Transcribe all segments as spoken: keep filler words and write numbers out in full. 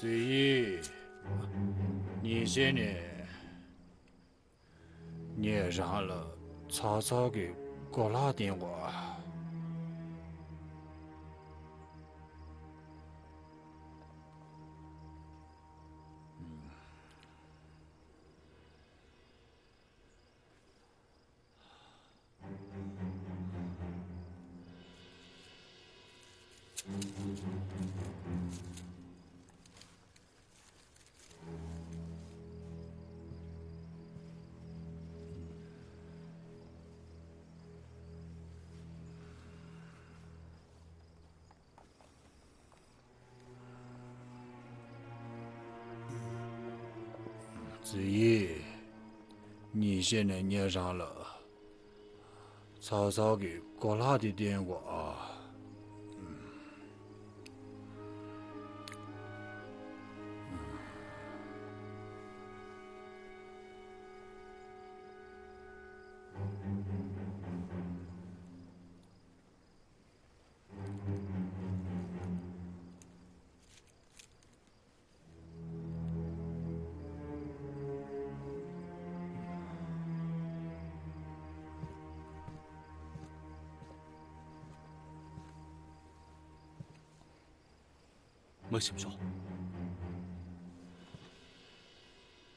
ཟེར་ཡིན། ཉིན་ཤས་ནས་ངས་རང་ལ་ཚ་ཚ་གི་གོ་ལག་བསྟན་དགོས། ཟེར་ཡིན། ཉིན་ཤས་ནས་ངས་རང་ལ་ཚ་ཚ་གི་གོ་ལག་དེ་བསྟན་དགོས་ཨ། མ་ཤེས་ཤོག་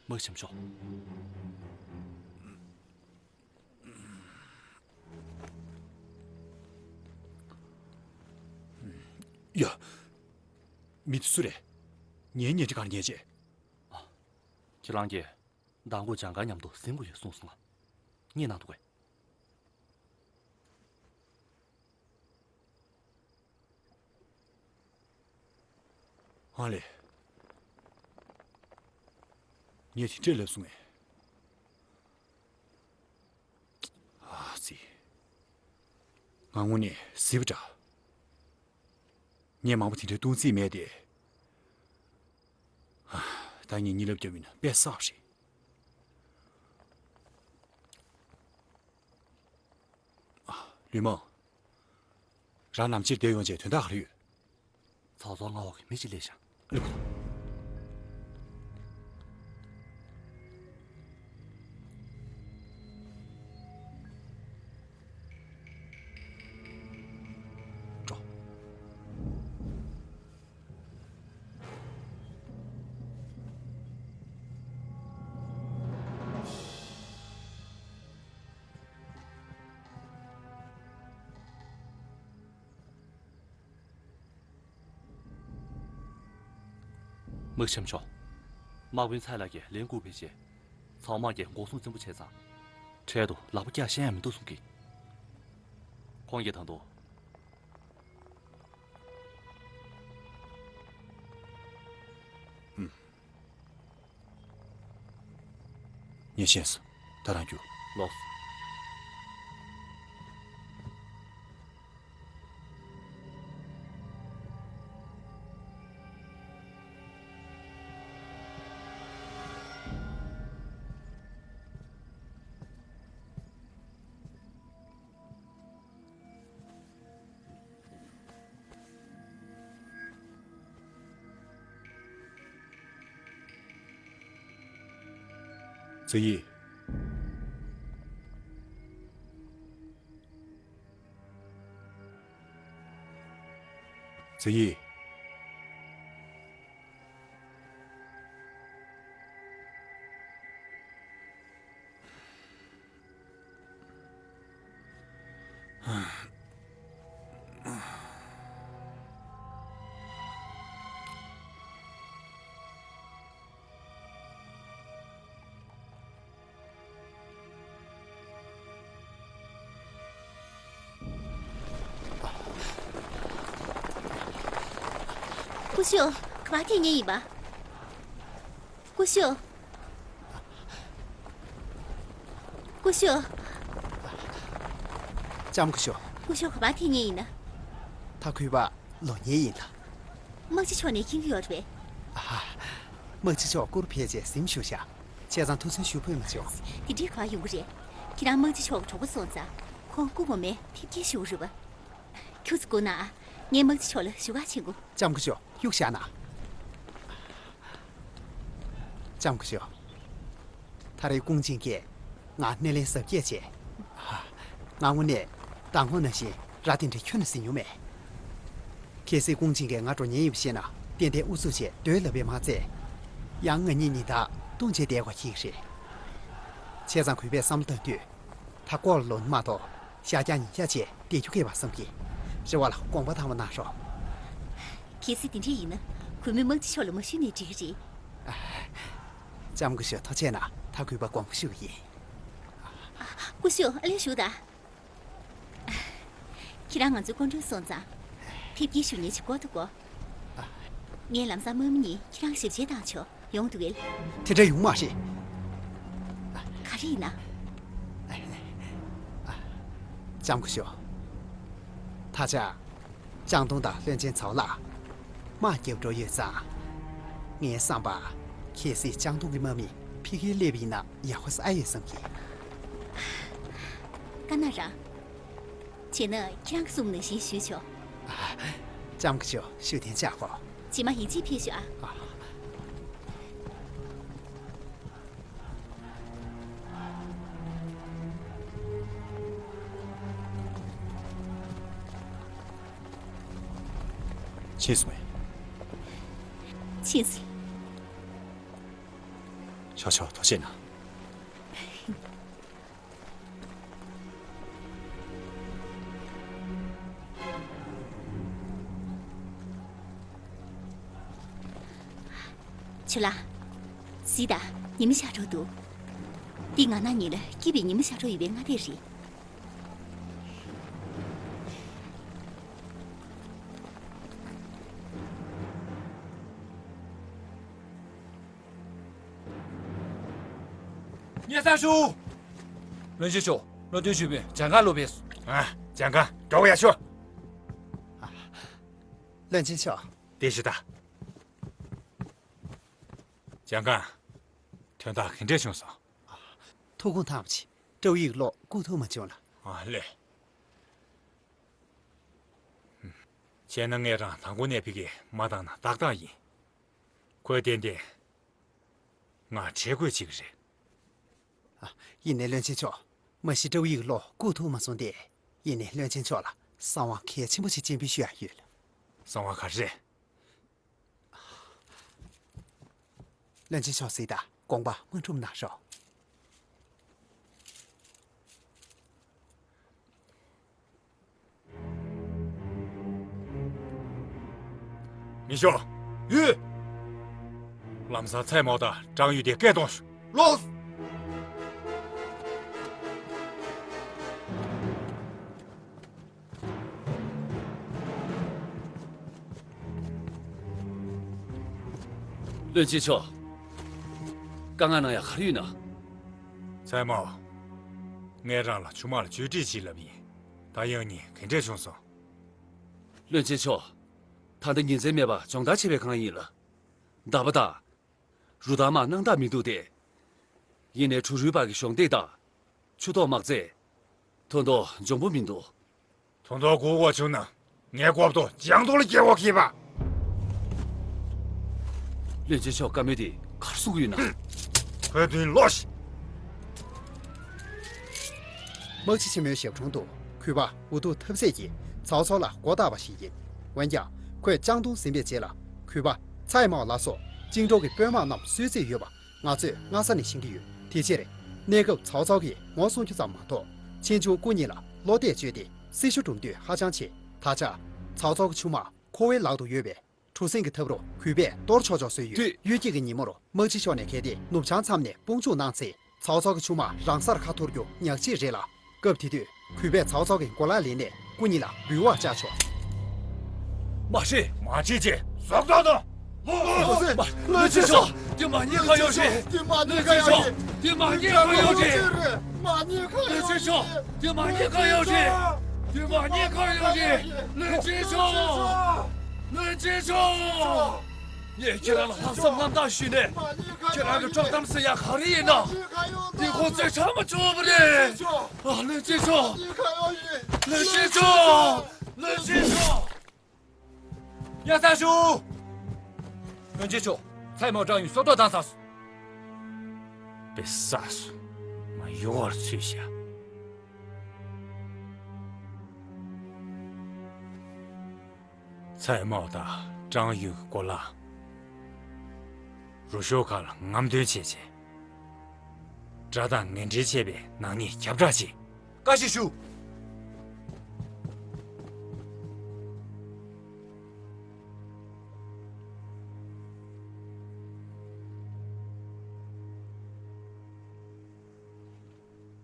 མ་ཤེས་ཤོག་ཡ། མི་དེ་སུ་རེད། ངའི་ཉལ་ཁྲི་གང་ཉལ་བྱས། ཁྱེད་རང་གིས་མདང་དགོང་སྦྱང་ག་མཉམ་དུ་ཟིན་དགོས་ཡོད་གསུངས་སོང་ང་། ངས་གནང་འདུག་གས། ཨ་ལེ། ངས་དེ་འདྲས་ལབ་སོང་ངས། ཨ་ཙི། ང་དངོས་གནས་གཟིགས་པ་འདྲ། ངས་མང་པོ་དེ་འདྲའི་སྟོང་རྩིས་མེད་དེ། ཨ། ད་ངས་གཉིད་ལབ་རྒྱབ་ཡིན་ན་དཔེ་བསགས་པ་རེད། ཨ། ལུས་མང་། རང་ནམ་ཕྱིར་བསྡད་ཡོང་བྱས་དོན་དག་ག་རེ་ཡོད། ཚོགས་གཙོ་མངའ་འོག་གི་མི་ཅིག་སླེབས་ཤག་ཨ་ལེ་ཁོ། འགྲོ། མིག་ཆེམ་ཤོག་དམག་དཔོན་ཚའི་ལགས་ཀྱིས་ལན་བསྐུར་བའི་རྗེས། ཚང་མ་གིས་འགོག་སྲུང་རྩེ་མོ་བྱས་ཙང་། འཕྲལ་དུ་ལག་པ་བཀྱག་ཤེས་ཡ་མི་འདུག་གསུང་གི། ཁོང་གིས་ད་དུང་། ངས་ཤེས་སོང་། ད་རང་རྒྱུགས། ལོགས། ཙི་ཡི། ཙི་ཡི། སྐུ་ཞབས། ག་པར་ཐད་མཁན་ཡིན་པ། སྐུ་ཞབས། སྐུ་ཞབས། ལྕམ་སྐུ་ཞབས། སྐུ་ཞབས་ག་པར་ཐད་མཁན་ཡིན་ན། ད་གུས་པ་ལོག་མཁན་ཡིན་ད། དམག་སྤྱི་མཆོག་ནས་མཁྱེན་གྱི་ཡོད་རེད་པས། ཨ། དམག་སྤྱི་མཆོག་གུར་ཕེབས་རྗེས་གཟིམ་བཞུགས་ཤག་བྱས་ཙང་ཐུགས་ཚུན་ཞུ་ཕོད་མ་བྱུང་། དེ་འདྲའི་ག་པར་ཡོང་གི་རེད། ཁྱེད་རང་དམག་སྤྱི་མཆོག་གི་གྲོགས་པོ་སོང་ཙང་། ཁོང་སྐུ་ངོ་མས་ཕེབས་སྐྱེལ་ཞུ་གི་རེད་པ། ཁྱོད་ཚོ་སྒུག་ན་ཨ། ངས་དམག་སྤྱི་མཆོག་ལ་ཞུ་གར་ཕྱིན་གོ། ལྕམ་སྐུ་ཞབས། གཡུག་བཞག་ན། ལྕམ་སྐུ་ཞབས། ད་རེས་ཀུང་ཅིང་གིས་ང་སྣེ་ལེན་གཟབ་རྒྱས་བྱས། ང་དངོས་གནས་མདང་དགོང་ནང་བཞིན་ར་དེ་འདྲ་ཁྱོན་ནས་ཟིན་མྱོང་མེད། གལ་སྲིད་ཀུང་ཅིང་གིས་ང་འགྲོ་ཉེན་ཡོད་པ་ཤེས་ན་ཏན་ཏན་ཨུ་ཚུགས་བྱས་སྡོད་ལབ་པས་མ་ཚད། ཡང་ང་གཉིས་གཉིས་ད་ལྟུང་བྱས་བསྡད་དགོས་ཀྱི་རེད། བྱས་ཙང་གུས་པས་བསམ་བློ་བཏང་དུས། ད་སྐོར་ལོ་མ་གཏོགས་ཤར་རྒྱག་ཉིན་རྒྱག་བྱས་བསྡད་རྒྱུ་མེད་པ་བསམ་གྱི། རེ་བ་ལ་དགོངས་པ་དྭངས་པ་གནང་རོགས། གལ་སྲིད་དེ་འདྲ་ཡིན་ན་གུས་མོས་དམག་སྤྱི་མཆོག་ལ་མ་ཞུས་ནའི་འགྲིག་གི་རེད། ལྕམ་སྐུ་ཞབས་ཐུགས་རྗེ་གནང་། ད་གུས་པ་དགོངས་པ་ཞུ་གི་ཡིན། སྐུ་ཞབས་ཨ་ལས་ཞུ་དང་། ཁྱེད་རང་ང་ཚོའི་སྐུ་མགྲོན་སོང་ཙང་། ཕེབས་སྐྱེལ་ཞུ་མཁན་ཞིག་དགོས་འདུག་གོ། ངས་ལམ་སང་དམག་མི་གཉིས་ཁྱེད་རང་ཞབས་མཇལ་བཏང་ཆོག་ཡོང་འདུག་གས། དེ་འདྲ་ཡོང་མ་རེད། ག་རེ་ཡིན་ན། ལྕམ་སྐུ་ཞབས། ད་ཆ། ལྕང་སྟོང་དང་བློན་ཆེན་ཚའོ་ལགས། དམག་རྒྱབ་འགྲོ་ཡོད་ཙང་། ངའི་བསམ་པར། གལ་སྲིད་ལྕང་སྟོང་གི་དམག་མི་ཕ་གིར་སླེབས་པ་ཡིན་ན་ཡག་པོ་ཟ་ཡོད་བསམ་གྱི། དཀར་ནག་རང་། བྱས་ན་ཁྱེད་རང་གིས་གསུངས་པ་ནང་བཞིན་ཞུས་ཆོག་ལྕམ་སྐུ་ཞབས་ཞུ་དན་བཅར་གོ། རྗེས་མ་ཡིན་གཅིག་ཕེབས་ཤོག་ཨ། ཕྱིན་སོང་ངས། ཕྱིན་སོང་། ཤོག་ཤོག་ཐུགས་རྗེ་གནང་། ཆུ་ལགས། གཟིགས་དང་། ཉི་མ་ཤར་འགྲོ་འདུག་འདི་ང་རང་ཉིད་ལ་སྐྱིད་པའི་ཉི་མ་ཤར་འགྲོ་ཡོད་པའི་སྔ་ལྟས་རེད། སྙན་སེང་ཞུ། བློན་ཆེན་མཆོག་བློ་མཐུན་ཞུ་མི་ཇང་ཁང་ལོག་ཕེབས་སོང་། ཨ། ཇང་ཁང་འགྲོ་ཡག་ཤོག་བློན་ཆེན་མཆོག་དེ་ཞུ་དང་། ཇང་ཁང་། དོན་དག་ག་འདྲས་བྱུང་སོང་། ཐུགས་དགོངས་དག་པ་ཆེ། ཀྲོའུ་ཡིག་ལོག་བཀུག་ཐུབ་མ་བྱུང་ལགས། ཨ་ལས། བྱས་ན་ངས་རང་དང་པོ་ནས་ཕ་གིར་མ་བཏང་ན་ཏག་ཏག་ཡིན། ཁོས་ཏན་ཏན་ང་བྲེལ་དགོས་བྱེད་ཀྱི་རེད། ཨ། ཡིན་ནའི་བློན་ཆེན་མཆོག་མ་གཞི་ཀྲོའུ་ཡིག་ལོག་བཀུག་ཐུབ་མ་སོང་སྟེ། ཡིན་ནའི་བློན་ཆེན་མཆོག་ལ་གསང་བ་གལ་ཆེན་པོ་ཞིག་སྤྱན་འབུལ་ཞུ་ཡག་ཡོད། གསང་བ་ག་རེ་རེད། བློན་ཆེན་མཆོག་གཟིགས་དང་། དགོངས་པ་མ་འཁྲུམ་གནང་རོགས། མི་ཤོག་ཡོད། ལམ་སང་ཚའེ་མའོ་དང་ཀྲང་ཡུས་དེ་སྐད་གཏོང་ཤོག་ལོག་བློན་ཆེན་མཆོག་དཀའ་ངལ་གནང་ཡག་ག་རེ་ཡོད་ན། ཚའེ་མའོ། ངས་རང་ལ་ཆུ་དམག་ལ་བཅོས་སྒྲིག་བྱེད་ལབ་ཡིན། ད་ཡང་ཉིན་ག་འདྲས་བྱུང་སོང་། བློན་ཆེན་མཆོག་ད་ལྟ་ཉིན་མཚན་མེད་པར་སྦྱོང་བརྡར་བྱེད་པའི་སྒང་ཡིན་ལ། མདའ་པ་དང་། རུ་སྟར་དམག་སྣང་དག་མི་འདུག་སྟེ། ཡིན་ནའི་གྲུ་རུའི་བར་གྱི་གཞོགས་འདེགས་དང་། ཆུ་ཐོག་དམག་རྫས། ཐོན་ཐོག་འཇོན་པོ་མི་འདུག་ཐོན་ཐོག་དགོས་པ་བྱུང་ན་ངའི་སྐོར་ཐོག་ལྗང་ཐོག་ལ་སྐྱེལ་བ་མཁས་པ། བློན་ཆེན་མཆོག་བཀའ་མོལ་དེ་ག་རེ་གསུང་གི་ཡོད་ན། ཁོའི་མདུན་ལོག་ཤིག་དམག་སྤྱི་ཆེན་མོའི་ཞབས་དྲུང་དུ་གུས་པ་འུ་ཐུག་ཐབས་ཟད་ཀྱིས་ཚའོ་ཚའོ་ལ་མགོ་བཏགས་པ་ཞིག་ཡིན། འོན་ཀྱང་ཁོས་ལྕང་སྟོང་ཟིན་པའི་རྗེས་ལ་གུས་པ་ཚའེ་མའོ་ལ་སོགས་བཅིངས་འགྲོལ་གྱི་དཔོན་དམག་རྣམས་གསོལ་རྩིས་ཡོད་པ་ང་ཚོས་སྔ་ས་ནས་ཤེས་ཀྱི་ཡོད། དེ་ཕྱིར་གནས་སྐབས་ཚའོ་ཚའོ་གིས་ངོ་སྲུང་རྒྱུ་ཙམ་མ་གཏོགས་ཆེ་ཆུང་སྐུ་ཉིད་ལ་བློ་གཏད་བཅོལ་ཏེ་སྲི་ཞུ་སྒྲུབ་འདོད་ཧ་ཅང་ཆེ། ད་ཆ་ཚའོ་ཚའོ་གི་ཆུ་དམག་ཁོ་བོའི་ལག་ཏུ་ཡོད་པས། གྲུ་གཟིངས་ཀྱི་ཐབ་རུ་གུས་པས་གཏོར་ཆོག་ཆོག་བཟོས་ཡོད། དུས་གཡོས་འཁྱིལ་གྱི་ཉིན་མོར་དམག་སྤྱི་མཆོག་ནས་གལ་ཏེ་ནུབ་བྱང་མཚམས་ནས་དཔུང་འཇུག་གནང་ཚེ། ཚའོ་ཚའོ་གི་ཆུ་དམག་རང་སར་ཁ་འཐོར་རྒྱུ་ཉག་གཅིག་རེད་ལ། སྐབས་དེ་དུས་གུས་པས་ཚའོ་ཚའོ་གི་གོ་ལ་ལེན་ནས་སྐུ་ཉིད་ལ་འབུལ་བ་བཅར་ཆོག་མ་རེད། མ་བྱེད་ཅེས་ཟོག་ཐོག་ཏུ། ལོ། བློན་ཆེན་མཆོག་དེ་མ་ཉེས་ཁ་ཡོད་རེད། དེ་མ་ཉེས་ཁ་ཡོད་རེད། དེ་མ་ཉེས་ཁ་ཡོད་རེད། མ་ཉེས་ཁ་ཡོད་རེད། བློན་ཆེན་མཆོག་དེ་མ་ཉེས་ཁ་ཡོད་རེད། དེ་མ་ཉེས་ཁ་ཡོད་རེད། བློན་ཆེན་མཆོག་བློན་ཆེན་མཆོག་ངས་ཁྱེད་རང་ལ་ལྷག་བསམ་རྣམ་དག་ཞུས་ནས། ཁྱེད་རང་གི་དཀྲོག་གཏམ་ཟེར་ཡག་ག་རེ་ཡིན་ན། དེ་ཁོང་ཚོས་ཧ་མ་ཆོག་པ་རེད། ཨ། བློན་ཆེན་མཆོག་བློན་ཆེན་མཆོག་བློན་ཆེན་མཆོག་སྙན་སེང་ཞུ། བློན་ཆེན་མཆོག་ཚའེ་མའོ་ཀྲང་ཡུས་སྲོག་ཐོག་བཏང་ཚར་སོང་། པའི་ས་སུ་མ་ཡོར་ཚུད་བཞག་ཚའེ་མའོ་དང་ཀྲང་ཡུང་གི་སྐོར་ལ། རུ་ཤོ་ཁ་ལ་རྔམ་སྟོན་བྱས་རྗེས། དགྲ་དང་ངན་འབྲེལ་བྱས་པའི་ནག་ཉེས་ཁྱབ་བསྒྲགས་བྱས། བཀའ་ཞིག་ཞུ།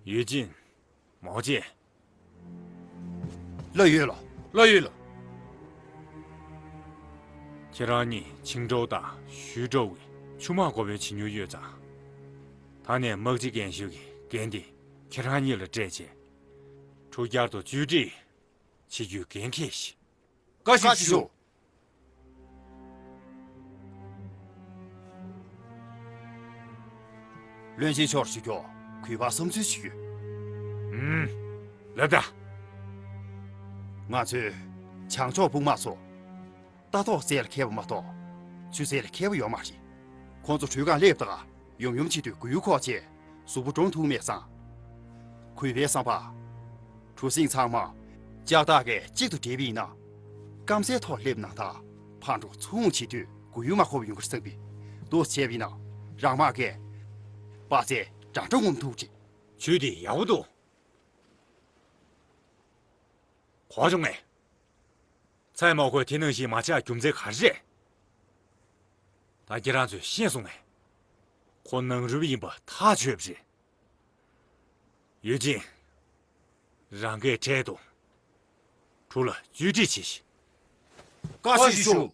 ཡུས་ཅིན། མའོ་ཅེ། ལགས་ཡོད་ལགས། ལགས་ཡོད་ལགས། ཁྱེད་རང་གཉིས་ཆིང་ཀྲོའུ་དང་ཞུས་ཀྲོའུ་གི་ཆུ་དམག་འགོ་དཔོན་བྱེད་མྱོང་ཡོད་ཙང་། ད་ནས་དམག་སྤྱི་རྒན་ཤོས་ཀྱི་འགན་དེ་ཁྱེད་རང་གཉིས་ལ་སྤྲད་རྗེས། འཕྲུལ་རྒྱལ་དུ་བཅོས་སྒྲིག་བྱེད་རྒྱུའི་འགན་འཁྱེར་ཞིག་བཀའ་ཞིག་ཞུ། བློན་ཆེན་མཆོག་ཞུ་རྒྱུ་གུས་པ་བསམ་ཚུལ་ཞིག་ཡོད། ཨུམ། ལབ་ད། ང་ཚོས་བྱང་ཕྱོགས་དཔུང་དམག་ཚོ་ལྟ་རྟོག་རྩལ་ལ་མཁས་པ་མ་གཏོགས་ཆུ་རྩལ་ལ་མཁས་པ་ཡོད་མ་རེད། ཁོང་ཚོ་གྲོས་ཁང་སླེབས་དང་ཡོམ་ཡོམ་བྱེད་དུས་གུ་ཡུ་ཁོག་བཅས་གཟུགས་པོ་གྲོངས་ཐུབ་མེད་ཙང་། གུས་པའི་བསམ་པ། གྲུ་གཟིངས་ཚང་མ་ལྕགས་ཐག་གིས་གཅིག་ཏུ་སྦྲེལ་བ་ཡིན་ན། སྐམ་སའི་ཐོག་སླེབས་ན་ད་ཕར་འགྲོ་ཚུར་འོང་བྱེད་དུས་གུ་ཡུ་མ་མཁོ་བ་ཡོང་གི་རེད་བསམ་པས། འདུག་སེ་བྱས་པ་ཡིན་ན་རང་དམག་གིས་དཔའ་རྩལ་འདྲ་འདྲ་ངོམ་ཐུབ་ཀྱི། ཇུས་དེ་ཡག་པོ་འདུག་གོ་བྱུང་ངས། ཚའེ་མའོ་ཁོས་དེ་ནང་བཞིན་མ་བྱས་རྒྱུ་མཚན་ག་རེ་རེད། ད་ཁྱེད་རང་ཚོས་ཤེས་སོང་ངས། ཁོ་ནང་རུལ་ཡིན་པ་ཐག་ཆོད་པ་རེད། ཡུས་ཅིན། རང་གིས་འཕྲལ་དུ་གྲུ་ལ་བཅོས་སྒྲིག་བྱེད་ཤིག་བཀའ་ཞིག་ཞུ།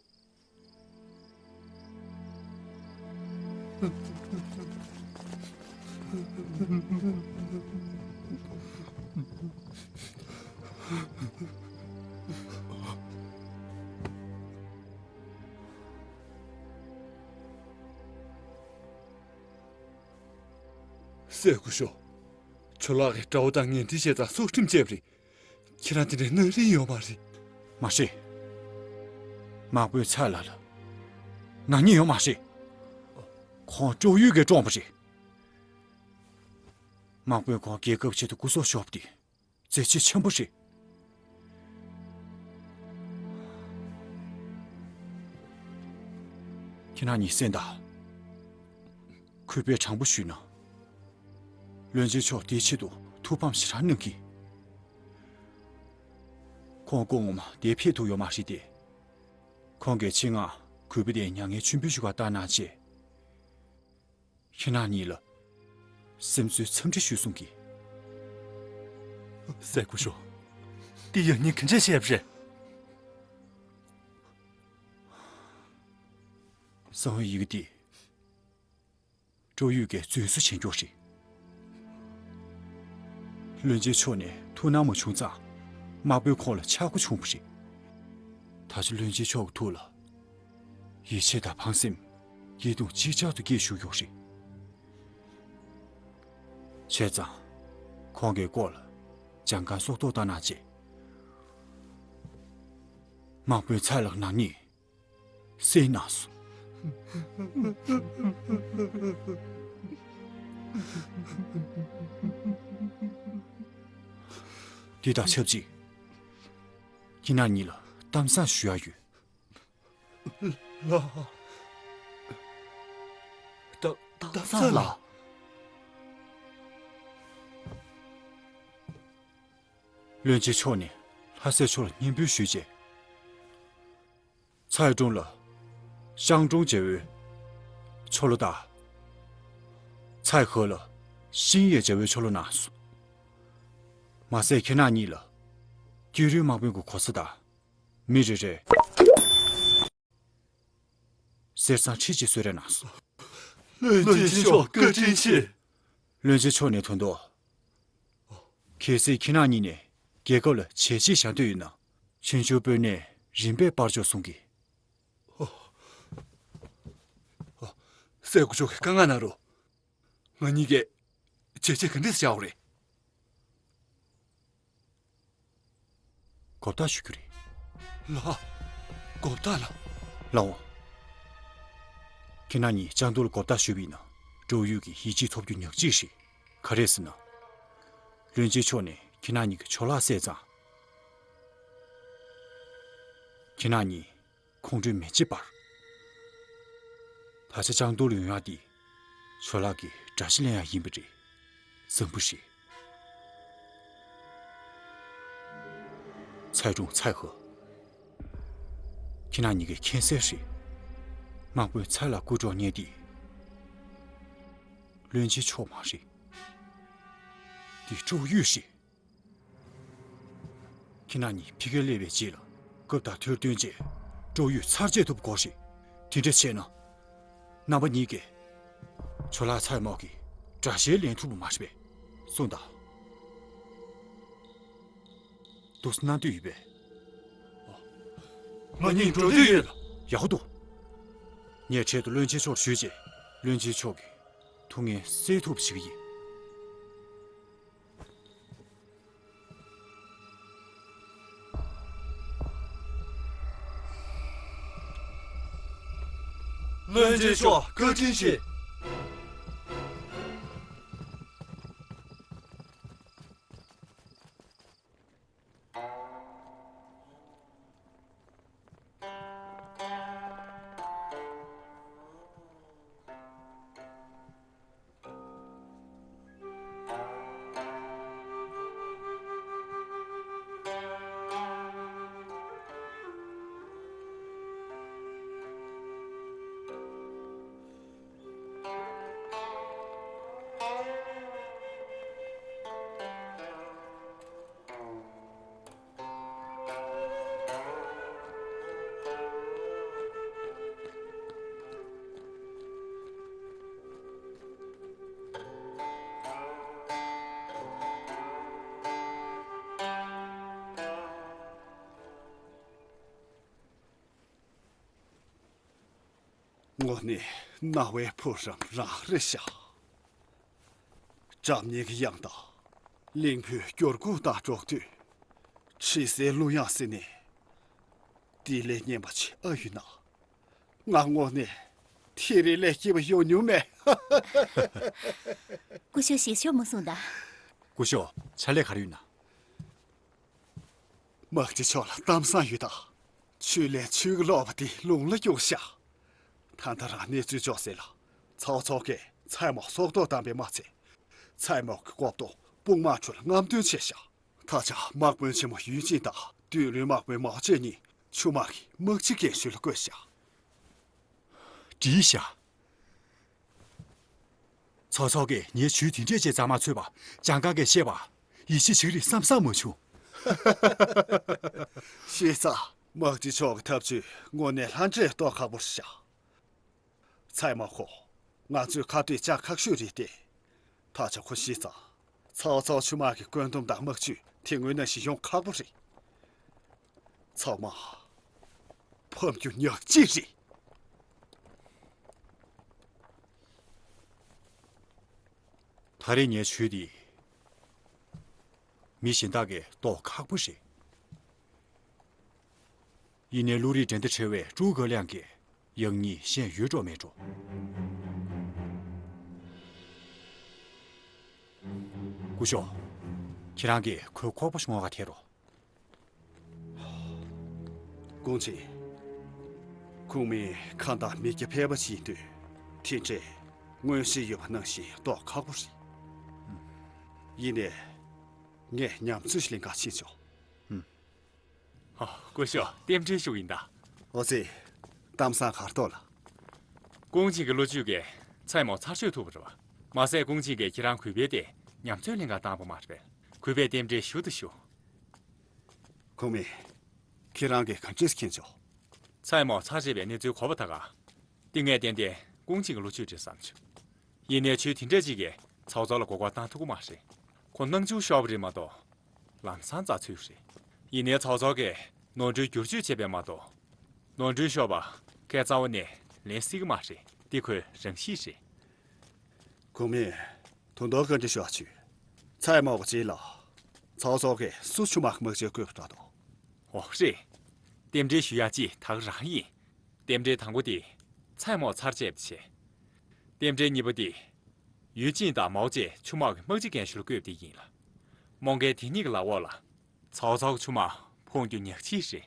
སྲས་སྐུ་ཞབས། ཁྱོད་ལགས་ཀྱིས་དགྲ་བོ་དང་ངན་འབྲེལ་བྱས་ཙང་སྲོག་ཁྲིམས་བཅད་པ་རེད། ཁྱེད་རང་དེ་འདྲའི་ནང་རིག་ཡོད་མ་རེད། མ་རེད། དམག་དཔོན་ཚའེ་ལགས་ལ་ནག་ཉེས་ཡོད་མ་རེད། ཁོང་ཀྲོའུ་ཡུས་ཀྱིས་བཀྲོངས་པ་རེད། དམག་དཔོན་ཁོང་རྒྱལ་ཁབ་ཆེད་དུ་སྐུ་སྲོག་ཤོར་བ་དེ་མཛད་རྗེས་ཆེན་པོ་རེད། ཁྱེད་རང་གཉིས་གསན་དང་། གུས་པས་དྲང་པོ་ཞུས་ན། བློན་ཆེན་མཆོག་དེའི་ཆེད་དུ་ཐུགས་ཕམ་ཞེ་དྲག་གནང་གི། ཁོང་སྐུ་ངོ་མ་དེར་ཕེབས་ཐུབ་ཡོད་མ་རེད་དེ། ཁོང་གིས་ཆེད་མངགས་གུས་པ་དེར་མྱ་ངན་མཆོད་འབུལ་ཞུ་གར་བཏང་གནང་བྱས། ཁྱེད་རང་གཉིས་ལ་སེམས་གསོའི་འཚམས་འདྲི་ཞུ་གསུང་གི། སྲས་སྐུ་ཞབས། འདི་ཡང་སྙིང་ག་འདྲ་བྱས་པ་རེད། གསང་བའི་ཡི་གེ་འདི་ཀྲོའུ་ཡུས་ཀྱིས་རྫུན་བཟོ་བྱས་མྱོང་རེད། བློན་ཆེན་མཆོག་ནས་ཐུགས་སྣང་མ་བྱུང་ཙང་དམག་དཔོན་ཁོང་ལ་ཆག་སྒོ་བྱུང་བ་རེད། ད་ཆ་བློན་ཆེན་མཆོག་གི་ཐུགས་ལ་ཡིད་ཆེས་དང་ཕངས་སེམས། ཡིད་གདུང་ཅིག་ཅར་དུ་སྐྱེས་བཞུགས་ཡོད་རེད། བྱས་ཙང་། ཁོང་གི་སྐོར་ལ་སྦྱང་གང་སོག་ཐོག་བཏང་གནང་བྱས། དམག་དཔོན་ཚའེ་ལགས་ནག་ཉེས་སེལ་གནང་སོང་། འདི་དང་ཆབས་ཅིག་ཁྱེད་རང་གཉིས་ལ་གཏམ་བཟང་ཞུ་ཡ་ཡོད། ལགས། ད་ད་ས་ལགས། བློན་ཆེན་མཆོག་ནས་ལྷ་སྲས་མཆོག་ལ་སྙན་འབུལ་ཞུས་རྗེས། ཚའེ་ཀྲུང་ལ་ཤང་ཀྲུང་བྱ་བའི་ཆོ་ལོ་དང་། ཚའེ་ཧེ་ལ་ཤིང་ཡའི་བྱ་བའི་ཆོ་ལོ་གནང་སོང་། མ་ཟད་ཁྱེད་རང་གཉིས་ལ་ཏི་རུའི་དམག་དཔོན་གྱི་གོ་ས་དང་། མི་རེ་རེར་གསེར་སྲང་ཁྲི་གཅིག་གསོལ་རས་གནང་སོང་། བློན་ཆེན་མཆོག་བཀའ་དྲིན་ཆེ། བློན་ཆེན་མཆོག་ནས་དོན་དུ། གལ་སྲིད་ཁྱེད་རང་གཉིས་ནས་རྒྱལ་ཁབ་ལ་བྱས་རྗེས་བཞག་འདོད་ཡོད་ན། ཆོས་འབྱོར་དཔོན་གནས་རིམ་པས་སྤར་ཆོག་གསུང་གི། སྲས་སྐུ་མཆོག་གིས་བཀའ་མངགས་གནང་རོགས། ང་གཉིས་ཀས་བྱས་རྗེས་ག་འདྲས་བཞག་དགོས་རེད། གོ་བརྡ་ཞུ་རྒྱུ་རེད། ལགས། གོ་བརྡ་ལགས། ལགས་འོང་། ཁྱེད་རང་གཉིས་ལྕང་རྡོ་ལ་གོ་བརྡ་ཞུས་པ་ཡིན་ན། ཀྲོའུ་ཡུས་ཀྱི་ཡིད་ཆེས་ཐོབ་རྒྱུ་ཉག་གཅིག་རེད། ག་རེ་ཟེར་ན། བློན་ཆེན་མཆོག་ནས་ཁྱེད་རང་གཉིས་ཀྱི་ཆོ་ལག་བསད་ཙང་། ཁྱེད་རང་གཉིས་ཁོང་ཁྲོའི་མེ་ལྕེ་འབར། ད་ཆ་ལྕང་ཏོ་ལུང་ཡང་དེ་ཆོ་ལག་གི་དགྲ་ཤ་ལེན་ཡག་ཡིན་པ་རེད། བཟང་པོ་རེད། ཚའེ་ཀྲུང་ཚའེ་ཧེ། ཁྱེད་རང་གཉིས་ཀས་མཁྱེན་གསལ་རེད། དམག་དཔོན་ཚའེ་ལ་རྐུ་འཕྲོག་ཉེས་དེ། བློན་ཆེན་མཆོག་མ་རེད། དེ་ཀྲོའུ་ཡུས་རེད། ཁྱེད་རང་གཉིས་ཕ་གིར་སླེབས་པའི་རྗེས་ལ་སྐབས་དང་དུས་བསྟུན་བྱས་ཀྲོའུ་ཡུས་ཚར་བཅད་ཐུབ་དགོས་རེད། དེ་འདྲ་བྱས་ན། རྣམ་པ་གཉིས་ཀས་ཆོ་ལག་ཚའེ་མའོ་གི་དགྲ་ཤ་ལེན་ཐུབ་པ་མ་རེད་པས། གསུངས་དང་། འདུག་སེ་གནང་འདོད་ཡོད་པས། ང་གཉིས་འགྲོ་འདོད་ཡོད། ཡག་པོ་འདུག་ངས་འཕྲལ་དུ་བློན་ཆེན་མཆོག་ལ་ཞུས་རྗེས་བློན་ཆེན་མཆོག་གི་ཐུགས་ངལ་སེལ་ཐུབ་པ་བྱེད་ཀྱི་ཡིན། བློན་ཆེན་མཆོག་བཀའ་དྲིན་ཆེ། དངོས་གནས་རྣ་བའི་བུ་རམ་རང་རེད་ཤག་སྒྲ་སྙན་གྱི་དབྱངས་དང་། གླིང་བུའི་སྐྱོར་ཁུག་དང་འགྲོགས་དུས། ཁྲི་སེའི་གླུ་དབྱངས་ཟེར་ནས། དེ་ལས་སྙན་པ་ཅིག་ཨ་ཡོད་ན། ང་དངོས་གནས་དེ་རིང་ལས་སྐྱིད་པ་ཡོང་མྱོང་མེད། སྐུ་ཞབས་ཞེ་ཤོས་མ་གསུངས་དང་། སྐུ་ཞབས་ཕྱག་ལས་ག་རེ་ཡོད་ན། དམག་སྤྱི་མཆོག་ལ་གཏམ་བཟང་ཡོད་དམ། ཆོས་ལས་ཆོས་ཀྱི་ལོག་པ་དེ་ལུང་ལ་རྒྱུགས་ཤག་ད་ལྟ་རང་གནས་ཚུལ་འབྱོར་ཟེར་ལ། ཚའོ་ཚའོ་གིས་ཚའེ་མའོ་སྲོག་ཐོག་བཏང་པས་མ་ཚད། ཚའེ་མའོ་གི་ལྐོག་ཐོག་དཔུང་དམག་ཁྲོད་ལ་རྔམ་སྟོན་བྱས་ཤག་ད་ཆ་དམག་དཔོན་ཆེན་མོ་ཡུས་ཅིན་དང་བདུད་བློན་དམག་དཔོན་མའོ་ཅེ་གཉིས་ཆུ་དམག་གི་དམག་སྤྱི་རྒན་གཞོན་ལ་བསྐོས་ཤག་བྲིས་ཤག་ཚའོ་ཚའོ་གིས་ངའི་ཇུས་དེ་འདྲས་བྱས་ཙང་མ་ཚོད་པ། ལྗང་ཁང་གིས་བཤད་པ་ཡིད་ཆེས་བྱེད་ཀྱི་རེད་བསམ་བསམ་མ་བྱུང་། ཤེས་ཚ། དམག་སྤྱི་མཆོག་གི་ཐབས་ཇུས་དངོས་གནས་ལྷ་འདྲེས་རྟོགས་ཁག་པོ་རེད་ཤག་ཚའེ་མའོ་ཁོ། ང་ཚོའི་ཁ་གཏད་བཅག་ཁག་ཤོས་རེད་དེ། ད་ཆ་ཁོ་ཤི་ཙང་། ཚའོ་ཚའོ་ཆུ་དམག་གི་བཀོད་འདོམས་དང་དམག་ཇུས་དེ་སྔོན་ནང་བཞིན་ཡོང་ཁག་པོ་རེད། ཚང་མ་ཕམ་རྒྱུ་ཉག་གཅིག་རེད། ད་རེས་ངའི་ཇུས་འདི་མི་གཞན་དག་གིས་རྟོགས་ཁག་པོ་རེད། ཡིན་ནའི་བློ་རིག་འགྲན་ཟླ་བྲལ་བའི་ཀྲུའུ་ཀེ་ལིང་གིས་ཡང་སྙིང་ཤེས་ཡོད་འགྲོ་མེད་འགྲོ། སྐུ་ཞབས། ཁྱེད་རང་གིས་ཁོའི་ཁོག་པ་སྔོག་ག་ཐད་རོགས། ཀུང་ཅིན། ཁུང་མིང་ཁ་མདའ་མི་སྐྱ་ཕལ་པ་ཞིག་ཡིན་དུས། དེ་འདྲའི་མངོན་ཤེས་ཡོད་པ་ནང་བཞིན་རྟོགས་ཁག་པོ་རེད། ཡིན་ནའི། ངས་ཉམས་ཚོད་ཞིག་ལེན་ག་ཕྱིན་ཆོག་ཨ། སྐུ་ཞབས་རྟེན་འབྲེལ་ཞུ་ཡིན་ད། འོ་ཙི། གཏམ་བཟང་ག་རེ་འདུག་ལགས། ཀུང་ཅིན་གྱི་བློ་བཅོས་ཀྱིས་ཚའེ་མའོ་ཚར་གཅོད་ཐུབ་པ་རེད་པ། མ་ཟད་ཀུང་ཅིན་གྱིས་ཁྱེད་རང་གུས་པའི་སྟེང་ཉམས་ཚོད་ལེན་ག་བཏང་པ་མ་རེད་པས། གུས་པས་རྟེན་འབྲེལ་ཞུ་དང་ཞུ། ཁུང་མིང་། ཁྱེད་རང་གིས་ག་འདྲས་མཁྱེན་བྱུང་། ཚའེ་མའོ་ཚར་བཅད་པའི་གནས་ཚུལ་གོ་བ་ད་ག། འདི་ངས་ཏན་ཏན་ཀུང་ཅིན་གྱི་བློ་བཅོས་རེད་བསམ་བྱུང་། ཡིན་ནའི་ཇུས་དེ་འདྲ་ཅིག་གིས་ཚའོ་ཚའོ་ལ་མགོ་སྐོར་བཏང་ཐུབ་ཀྱི་མ་རེད། ཁོ་སྣང་ཆུང་ཤོར་བ་རེད་མ་གཏོགས། ལམ་སང་རྩ་ཚུད་རེད། ཡིན་ནའི་ཚའོ་ཚའོ་གིས་ནོར་འཁྲུལ་བསྒྱུར་བཅོས་བྱས་པས་མ་གཏོགས། ནོར་འཁྲུལ་ཤོར་བ་ཁོས་རྩ་བ་ནས་ལེན་སྲིད་ཀྱི་མ་རེད། འདི་ཁོའི་རང་གཤིས་རེད། ཁུང་མིང་། དོན་དག་ག་འདྲ་ཞུ་བ་བྱོས། ཚའེ་མའོ་གི་རྗེས་ལ། ཚའོ་ཚའོ་གིས་སུ་ཆུ་དམག་གི་དམག་སྤྱིར་བསྐོས་པ་འདྲ་འདུག་འོ་རེད། རྟེན་འབྲེལ་ཞུ་ཡག་ཅིག་ད་ག་རང་ཡིན། རྟེན་འབྲེལ་དང་པོ་དེ། ཚའེ་མའོ་ཚར་བཅད་པ་བྱས། རྟེན་འབྲེལ་གཉིས་པ་དེ། ཡུས་ཅིན་དང་མའོ་ཅེ་ཆུ་དམག་གི་དམག་སྤྱི་རྒན་ཤོས་ལ་བསྐོས་པ་དེ་ཡིན་ལ། དམག་འགན་དེ་གཉིས་ཀྱི་ལག་འོག་ལ། ཚའོ་ཚའོ་ཆུ་དམག་ཕོངས་རྒྱུ་ཉག་གཅིག་རེད།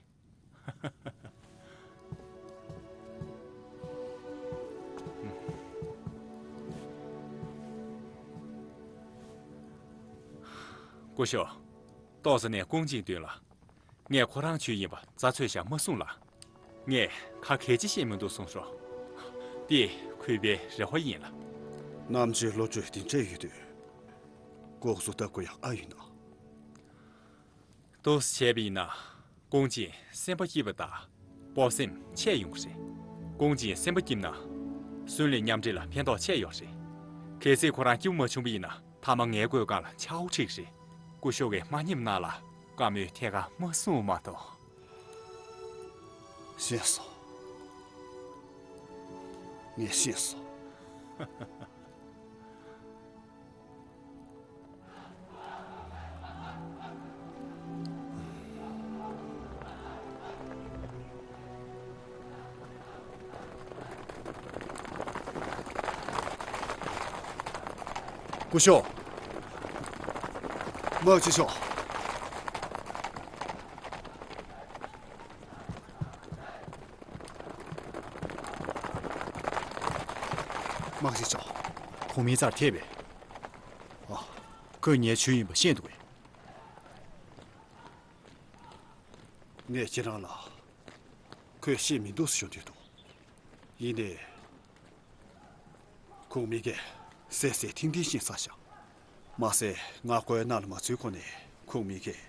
སྐུ་ཞབས། ཏོག་ཙམ་ནས་ཀུང་ཅིང་མདུན་ལ། ངས་ཁོ་རང་ཇུས་ཡིན་པ་རྩ་ཚོད་བཞག་མ་གསུངས་ལ། ངས་ཁ་གལ་ཆེ་བཤད་མི་འདུག་གསུངས་ཤོག་འདི་གུས་པའི་རེ་བ་ཡིན་ལ། རྣམ་དཔྱོད་བློ་གྲོས་འདི་འདྲ་ཡོད་དུས། ལྐོག་གསོད་ལྟ་དགོས་ཡག་ཨ་ཡོད་ན། འདུག་སེ་བྱས་པ་ཡིན་ན། ཀུང་ཅིང་སེམས་པ་སྐྱིད་པ་དང་སྤོབས་སེམས་ཆེ་ཡོང་གི་རེད། ཀུང་ཅིང་སེམས་པ་སྐྱིད་ན། སུན་ལི་མཉམ་འབྲེལ་ལ་ཕན་ཐོགས་ཆེ་ཡོང་རེད། གལ་སྲིད་ཁོ་རང་སྐྱིད་པོ་མ་བྱུང་པ་ཡིན་ན། མཐའ་མ་ངའི་བཀོད་སྒང་ལ་ཆའོ་ཁྲིད་རེད། སྐུ་ཞབས་ཀྱིས་མ་ཉེས་གནང་ལ་བཀའ་མོལ་ཐད་ཀར་མ་གསུངས་མ་གཏོགས། ཤེས་སོང་། ངས་ཤེས་སོང་། སྐུ་ཞབས། དམག་སྤྱི་མཆོག་དམག་སྤྱི་མཆོག་ཁོང་མིའི་རྩར་ཐེབས་པས། ཨ། ཁོས་ངའི་ཇུས་ཡིན་པ་ཤེས་འདུག་གས། ངས་ཁྱེད་རང་ལ་ཁོས་ཤེས་མི་འདུག་ཟེར་ཞུ་འདོད་འདུག་ཡིན་ནའི། ཁོང་མི་གིས་གསལ་གསལ་ཐིང་ཐིང་ཤེས་ཚར་ཤག་མ་ཟད་ང་བཀོད་ནང་ལ་མ་ཚུད་གོང་ནས་ཁོང་མི་གིས་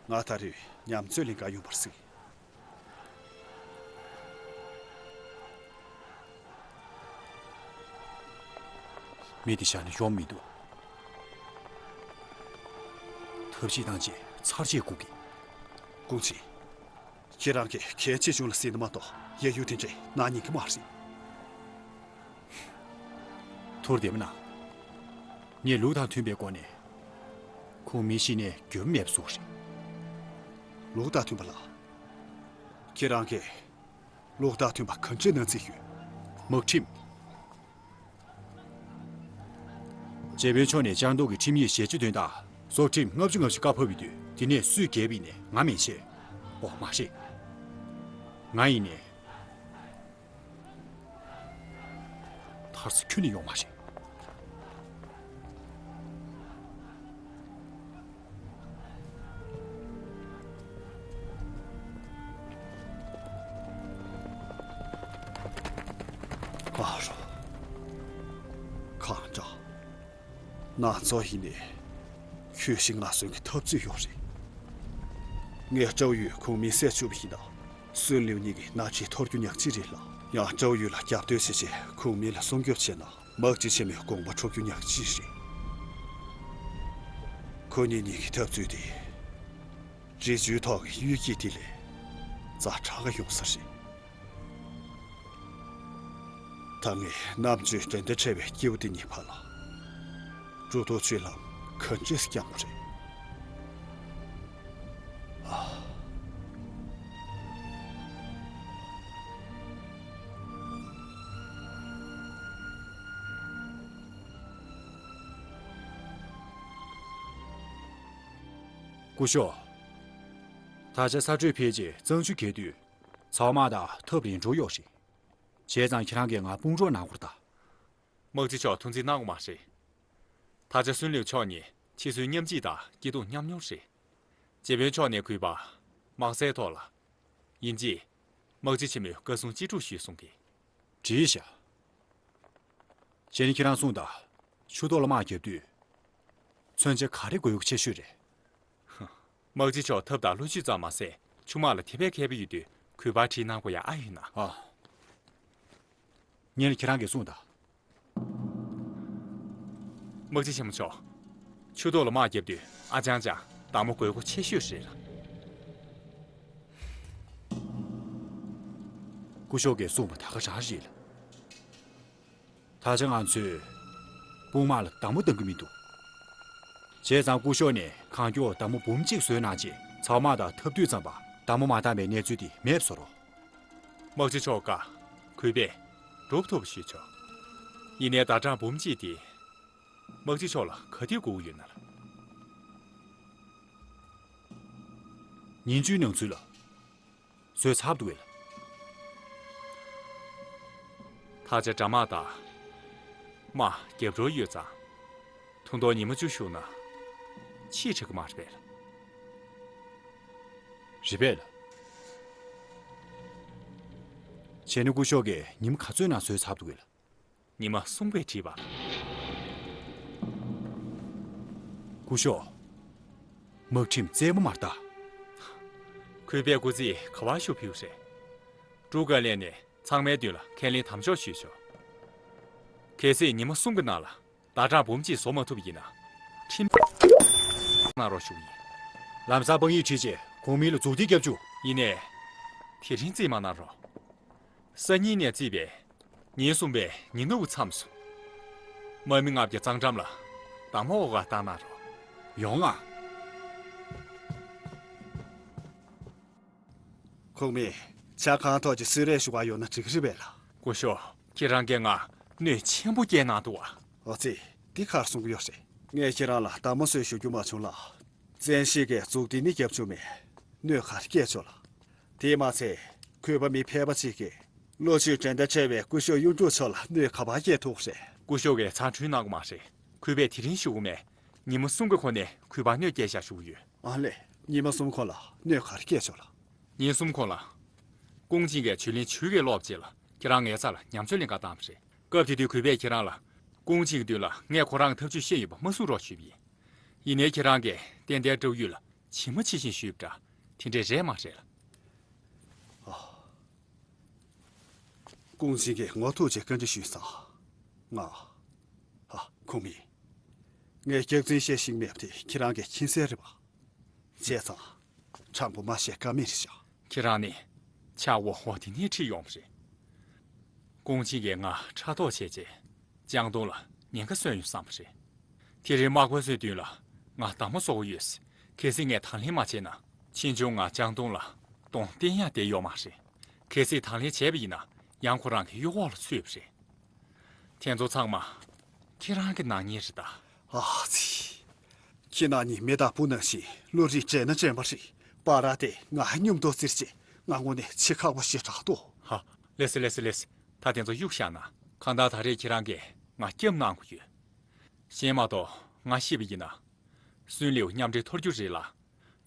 ང་ད་རེས་ཉམས་ཚོད་ལེན་ག་ཡོང་བར་གཟིགས། མི་དེ་བཞག་ནས་ཡོང་མི་འདུག་ཐབས་ཤེས་བཏང་རྗེས་ཚར་གཅོད་སྒུག་གི། ཀུང་ཅིང་། ཁྱེད་རང་གིས་གལ་ཆེ་ཆུང་ལ་གཟིགས་ན་མ་གཏོགས་གཡས་གཡོན་དེ་འདྲས་གནང་ཉན་གི་མ་རེད། ཐུར་དེ་མིན་ན། ངས་ལུགས་དང་མཐུན་པའི་སྒོ་ནས། ཁོང་མི་ཤི་ནས་འགྱོད་མེད་པ་བཟོ་རེད། ལུགས་དང་མཐུན་པ་ལ། ཁྱེད་རང་གིས། ལུགས་དང་མཐུན་པ་ག་འདྲས་གནང་རྩིས་ཡོད། དམག་ཁྲིམས། རྗེ་དཔོན་མཆོག་ནས་བཅར་མདོག་གི་ཁྲིམས་ཡིག་ཞེ་བཅུ་དོན་དག་སྲོག་ཁྲིམས་ལྔ་བཅུ་ང་བཞི་བཀའ་ཕབ་ཡོད་དུས་དེ་ནས་སུས་འགལ་བ་ཡིན་ནའི་ང་མེད་ཤེས། ཨོ་མ་རེད། ང་ཡིན་ནའི། མཐར་ས་ཁྱོན་ནས་ཡོང་མ་རེད། ཨ་རོ། ཁ་འདྲ། ང་ཚོ་ཡིན་ནའི། ཁྱོད་ཤི་ང་གསོན་གྱི་འཐབ་རྩོད་ཡོད་རེད། ངས་ཀྲོའུ་ཡུས་ཁོང་མི་བསད་བཅུག་པ་ཡིན་ན། སུན་ལིའུ་གཉིས་ཀྱི་མནའ་ཁྲིད་འཐོར་རྒྱུ་ཉག་གཅིག་རེད་ལ། ཡང་ཀྲོའུ་ཡུས་ལ་རྒྱབ་གཏོད་བྱས་རྗེས་ཁོང་མི་ལ་སྲུང་སྐྱོབ་བྱས་ན། དམག་སྤྱི་ཆེན་མོའི་དགོངས་པ་འགྲུབ་རྒྱུ་ཉག་གཅིག་རེད། ཁོ་གཉིས་གཉིས་ཀྱི་འཐབ་རྩོད་དེ། རི་ཆུའི་ཐོག་གི་གཡུལ་འགྱེད་དེ་ལས། ཛ་དྲག་ག་ཡོང་ས་རེད། ད་ངས་རྣམ་དཔྱོད་འགྲན་ཟླ་བྲལ་བའི་སྐྱེས་བུ་དེ་གཉིས་བར་ལ། གྲུ་ཐོག་ཆུའི་ལམ་ག་འདྲས་སེ་རྒྱག་དགོས་རེད། ཨ། སྐུ་ཞབས། ད་ཆ་ས་དྲོད་འཕེལ་རྗེས་གཙང་ཆུ་རྒྱས་དུས། ཚའོ་དམག་དང་འཐབ་རན་འགྲོ་ཡོད་རེད། བྱས་ཙང་ཁྱེད་རང་གིས་ང་དཔུང་རོགས་གནང་དགོས་རེད་ད། དམག་སྤྱི་མཆོག་ཐུགས་འཛེམ་གནང་དགོས་མ་རེད། ད་ཆ་སུན་ལིའུ་མཆོག་གཉིས་འཆི་གསོན་མཉམ་བརྗེ་དང་སྐྱིད་སྡུག་མཉམ་མྱོང་རེད། རྗེ་དཔོན་མཆོག་ནས་གུས་པ། དམག་སའི་ཐོག་ལ། ཡིན་གཅིག་དམག་སྤྱི་ཆེན་མོས་བཀའ་གསུང་ཅི་སྒྲུབ་ཞུས་གསུང་གི། བྲིས་ཤག་བྱས་ན་ཁྱེད་རང་གསུངས་དང་། ཆུ་ཐོག་ལ་དམག་བརྒྱབ་དུས། མཚོན་ཆ་ག་རེ་དགོས་ཡོད་ཆེ་ཤོས་རེད། དམག་སྤྱི་མཆོག་ཐབས་དང་བློ་ཆུད་ཙམ་མ་ཟད་ཆུ་དམག་ལ་དེ་བས་མཁས་པོ་ཡོད་དུས་གུས་པར་བྲིས་གནང་དགོས་ཡ་ཨ་ཡོད་ན། ཨ། ངས་ནི་ཁྱེད་རང་གིས་གསུངས་དང་། དམག་སྤྱི་ཆེན་མོ་མཆོག་ཆུ་ཐོག་ལ་དམག་བརྒྱབ་དུས་ཨ་ཅང་ཅང་བདག་མོ་དགོས་མཁོ་ཆེ་ཤོས་རེད་ལ། སྐུ་ཞབས་ཀྱིས་གསུངས་པ་ད་ག་རང་རེད་ལ། ད་ཆ་ང་ཚོས་དཔུང་དམག་ལ་བདག་མོ་གཏང་གི་མི་འདུག་བྱས་ཙང་སྐུ་ཞབས་ནས་གང་མགྱོགས་བདག་མོ་འབུམ་གཅིག་བཟོས་གནང་རྗེས་ཚའོ་དམག་དང་འཐབ་དུས་ཙམ་པ་བདག་མོ་མ་བཏང་བའི་གནས་ཚུལ་དེ་མེད་པ་བཟོ་རོགས། དམག་སྤྱི་མཆོག་བཀའ་གུས་པས་སྒྲུབ་ཐུབ་པ་ཞུས་ཆོག་ཡིན་ནའི་ཟླ་གྲངས་འབུམ་གཅིག་དེ་ དམག་སྤྱི་མཆོག་ལ་ག་དུས་སྒུག་གི་ཡོད་ན་ལགས། ཉིན་བཅུའི་ནང་ཚུད་ལ། བཟོས་ཚར་འདུག་གས་ལགས། ད་ཆ་དགྲ་དམག་དང་། དམག་རྒྱབ་སྐྱོར་ཡོད་ཙང་། ཐུང་ཐུང་ཉི་མ་བཅུ་བཞུགས་ན། ཕྱིས་དྲག་གི་མ་རེད་པས་ལགས། རེད་པས་ལགས། བྱས་ན་སྐུ་ཞབས་ཀྱིས་ཉི་མ་ག་ཚོད་ནང་བཟོས་ཚར་འདུག་གས་ལགས། ཉི་མ་གསུམ་པས་བྲིས་པ། སྐུ་ཞབས། དམག་ཁྲིམས་བཙན་པོ་མ་རེད་ད། གུས་པས་སྐུ་ཚེ་ག་པར་བཞུགས་ཕེབས་རེད། ཀྲུའུ་ཀ་ལན་ནས་ཚང་མའི་མདུན་ལ་ཁས་ལེན་དམ་འཇོག་ཞུས་ཆོག། གལ་སྲིད་ཉི་མ་གསུམ་གྱི་ནང་ལ་ཟླ་གྲངས་འབུམ་གཅིག་བཟོ་མ་ཐུབ་པ་ཡིན་ན། ཁྲིམས་གནང་རོགས་ཞུ་གི་ཡིན། ལམ་སང་དཔང་ཡིག་བྲིས་རྗེས་གོང་མིང་ལ་མཛུབ་ཐེལ་རྒྱབ་བཅུག། ཡིན་ནའི། དེ་རིང་རྩིས་མ་གནང་རོགས། སང་ཉིན་ནས་བརྩིས་པའི་ཉིན་གསུམ་པའི་ཉིན་ནུབ་མཚམས་སུ། དམག་མི་ལྔ་བརྒྱ་གཙང་འགྲམ་ལ་བདག་མོ་འོག་ག་བཏང་གནང་རོགས། ཡོང་ང་། ཁོང་མི་ཇ་ཁང་ཐོག་གི་གསོལ་རས་ཞུ་བ་ཡོང་ན་འགྲིག་གི་རེད་པས་ལགས། སྐུ་ཞབས། ཁྱེད་རང་གིས་ང་གནོད་ཆེན་པོ་བསྐྱལ་གནང་འདུག་བ། ཨོ་ཙི། འདི་ག་རེ་གསུང་གི་ཡོད་རེད། ངས་ཁྱེད་རང་ལ་བདག་མོ་བཟོས་ཞུ་རྒྱུ་མ་བྱུང་ལགས། བཙན་ཤེད་ཀྱིས་མཛུབ་ཐེལ་ནི་རྒྱབ་བཅུག་མེད། གནོད་ག་རེ་བསྐྱལ་ཆོག་ལགས། དེས་མ་ཚད་གུས་པ་མི་ཕལ་པ་ཅིག་གིས་བློ་ཆོས་འགྲན་ཟླ་ཆེ་བའི་སྐུ་ཞབས་གཡུ་འབྲུག་མཆོག་ལ་གནོད་ག་པར་སྐྱེལ་ཐུབ་རེད། སྐུ་ཞབས་ཀྱིས་ཚ་འཁྲུལ་གནང་གི་མ་རེད། གུས་པས་དེ་རིང་ཞུ་གི་མེད། ཉི་མ་གསུམ་གྱི་གོང་ནས་གུས་པར་གནོད་སྐྱེལ་བཞག་ཞུ་གི་ཡོད། ཨ་ལས། ཉི་མ་གསུམ་གོང་ལ་གནོད་ག་རེ་སྐྱེལ་ཆོག་ལགས། ཉིན་གསུམ་གོང་ལ། ཀུང་ཅིང་གིས་ཇུས་ལེན་ཇུས་ཀྱི་ལོག་རྗེས་ལ་ཁྱེད་རང་ངའི་རྩ་ལ་ཉམས་ཚོད་ལེན་ག་བཏང་བ་རེད། སྐབས་དེ་དུས་གུས་པས་ཁྱེད་རང་ལ། ཀུང་ཅིང་གི་མདུན་ལ་ངས་ཁོ་རང་གི་ཐབས་ཇུས་ཤེས་ཡོད་པ་མ་གསུང་རོགས་ཞུས་པ་ཡིན། ཡིན་ནའི་ཁྱེད་རང་གིས་ཏན་ཏན་ཀྲོའུ་ཡུས་ལ་ཇི་མ་ཇི་བཞིན་ཞུས་པ་འདྲ། དེ་འདྲས་རེད་མ་རེད་ལགས། ཨ། ཀུང་ཅིང་གིས་ངོ་ཐུག་རྗེས་བཀའ་འདྲི་ཞུས་ཙང་། ང་། ཨ། ཁོང་མི། ངས་སྐྱག་རྫུན་བཤད་ཤེས་མེད་པ་དེ་ཁྱེད་རང་གིས་མཁྱེན་གསལ་རེད་པ། བྱས་ཙང་། དྲང་པོ་མ་བཤད་ཀ་མེད་རེད་ཤག། ཁྱེད་རང་ནི་ཆག་འོ་འོ་དེ་ནས་ཁྲིད་ཡོང་བ་རེད། ཀུང་ཅིང་གིས་ང་ཕྲག་དོག་བྱས་རྗེས་ལྕང་ཏུང་ལ་ཉེན་ཁ་གསོས་ཡོང་བསམ་པ་རེད། དེ་རིང་དམག་དཔོན་ཚོའི་མདུན་ལ་ང་བདག་མོ་བཟོ་གི་ཡོད། གལ་སྲིད་ངས་དང་ལེན་མ་བྱས་ན། ཕྱིས་འབྱུང་ང་ལྕང་ཏུང་ལ་གདོང་བསྟན་ཡག་བསྡད་ཡོད་མ་རེད། གལ་སྲིད་དང་ལེན་བྱས་པ་ཡིན་ན་ཡང་ཁོ་རང་གི་གཡོ་འོག་ལ་ཚུད་པ་རེད། དེ་ཚོ་ཚང་མ་ཁྱེད་རང་གི་ནག་ཉེས་རེད་ད། ཨ་ཙི། ཁྱེད་རྣམ་གཉིས་མེ་དང་བུ་ནང་བཞིན་བློ་རིག་བྲལ་ན་དྲན་པ་རེད། པ་ར་དེ་ང་སྙོམ་དུ་བཙིར་བྱས་ང་དངོས་གནས་འཆི་ཁག་པོ་ཞེ་དྲག་འདུག། ཧ། ལགས་སོ་ལགས་སོ་ལགས་སོ། ད་དེ་ཚོ་གཡུག་བཞག་ན། གང་ལྟར་ད་རེས་ཁྱེད་རང་གིས་ང་སྐྱབས་གནང་དགོས་ཡོད། གཞན་མ་གཏོགས་ང་ཤི་བ་ཡིན་ན། སུན་ལིའུ་མཉམ་འབྲེལ་འཐོར་རྒྱུ་རེད་ལ།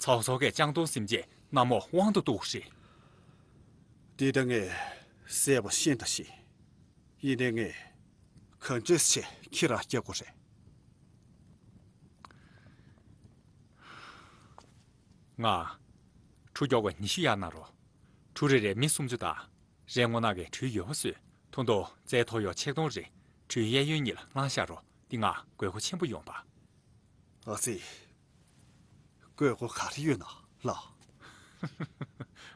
ཚོགས་གཙོ་གིས་ལྕང་ཏུང་ཟིན་རྗེས་གནམ་འོག་དབང་དུ་བཏུགས་རེད། འདི་ད་ངས་གསལ་པོ་ཤེས་དང་ཤེས། ཡིན་ནའི་ངས་གང་འདྲས་བྱས་ཁྱེད་རང་སྐྱོབ་དགོས་རེད། ང་། གྲུ་མགྱོགས་པ་ཉི་ཤུ་གཡར་གནང་རོགས། གྲུ་རེ་རེར་མི་སུམ་ཅུ་དང་། རས་སྔོ་ནག་གི་གྲུའི་ཡོལ་བ་བཟོས། ཐུང་ཐུང་རྩྭའི་ཐོ་ཡོག་ཆིག་སྟོང་རེ་གྲུའི་གཡས་གཡོན་གཉིས་ལ་བསླངས་བཞག་རོགས། འདི་ང་དགོས་མཁོ་ཆེན་པོ་ཡོང་པ། ཨ་ཙི། དགོས་མཁོ་ག་རེ་ཡོད་ན་ལགས།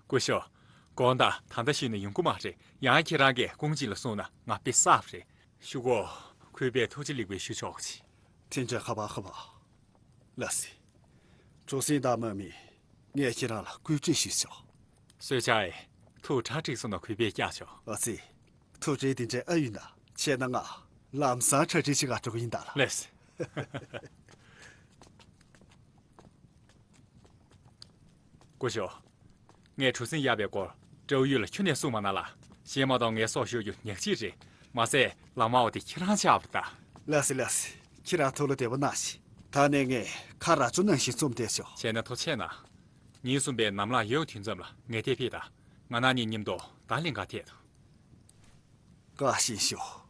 སྐུ་ཞབས། དགོངས་དག། ད་ལྟ་ཞུས་ན་ཡོང་གི་མ་རེད། ཡང་ཁྱེད་རང་གིས་ཀུང་ཅིང་ལ་གསུངས་ན་ང་དཔེ་བསགས་པ་རེད། ཞུ་གོ། གུས་པས་ཐུགས་རྗེ་ལེགས་པའི་ཞུ་ཆོག་གི། དེ་འདྲ་ཁ་པར་ཁ་པར། ལགས་སེ། གྲུ་གཟིངས་དང་དམག་མི། ངས་ཁྱེད་རང་ལ་བཀོད་སྒྲིག་ཞུས་ཆོག། གསོལ་ཇ་ཨེ། ཐུགས་གྲ་འགྲིག་སོང་ན་གུས་པས་བཀྱག་ཆོག། ཨ་ཙི། ཐུགས་རྗེ་དེ་འདྲའི་ཨ་ཡོད་ན་བྱས་ན་ང་ལམ་སང་གྲ་སྒྲིག་བྱེད་ག་འགྲོ་གི་ཡིན་ད་ལ། ལགས་སེ། སྐུ་ཞབས། ངས་གྲུ་གཟིངས་གཡར་བའི་སྐོར་ཀྲོའུ་ཡུས་ལ་ཁྱོན་ནས་གསུངས་མ་གནང་ལ། གཞན་མ་གཏོགས་ངའི་སྲོག་ཤོར་རྒྱུ་ཉག་གཅིག་རེད། མ་ཟད་ལམ་འོག་དེ་ཁྱེད་རང་ཆགས་པ་རེད་ད། ལགས་སེ་ལགས་སེ། ཁྱེད་རང་ཐུགས་ལ་བདེ་པོ་གནང་ཞིག། ད་ནས་ངས་ཁ་ར་ཅོ་ནང་བཞིན་བཙུམ་བསྡད་ཆོག། བྱས་ན་ཐུགས་རྗེ་གནང་། ཉིན་གསུམ་པའི་ནམ་ལངས་ཡོལ་དུས་ཙམ་ལ་ངའི་དེ་ཕེབས་དང་། ང་རང་གཉིས་མཉམ་དུ་ད་ལིང་ག་ཐད་དོ། བཀའ་བཞིན་ཤོག།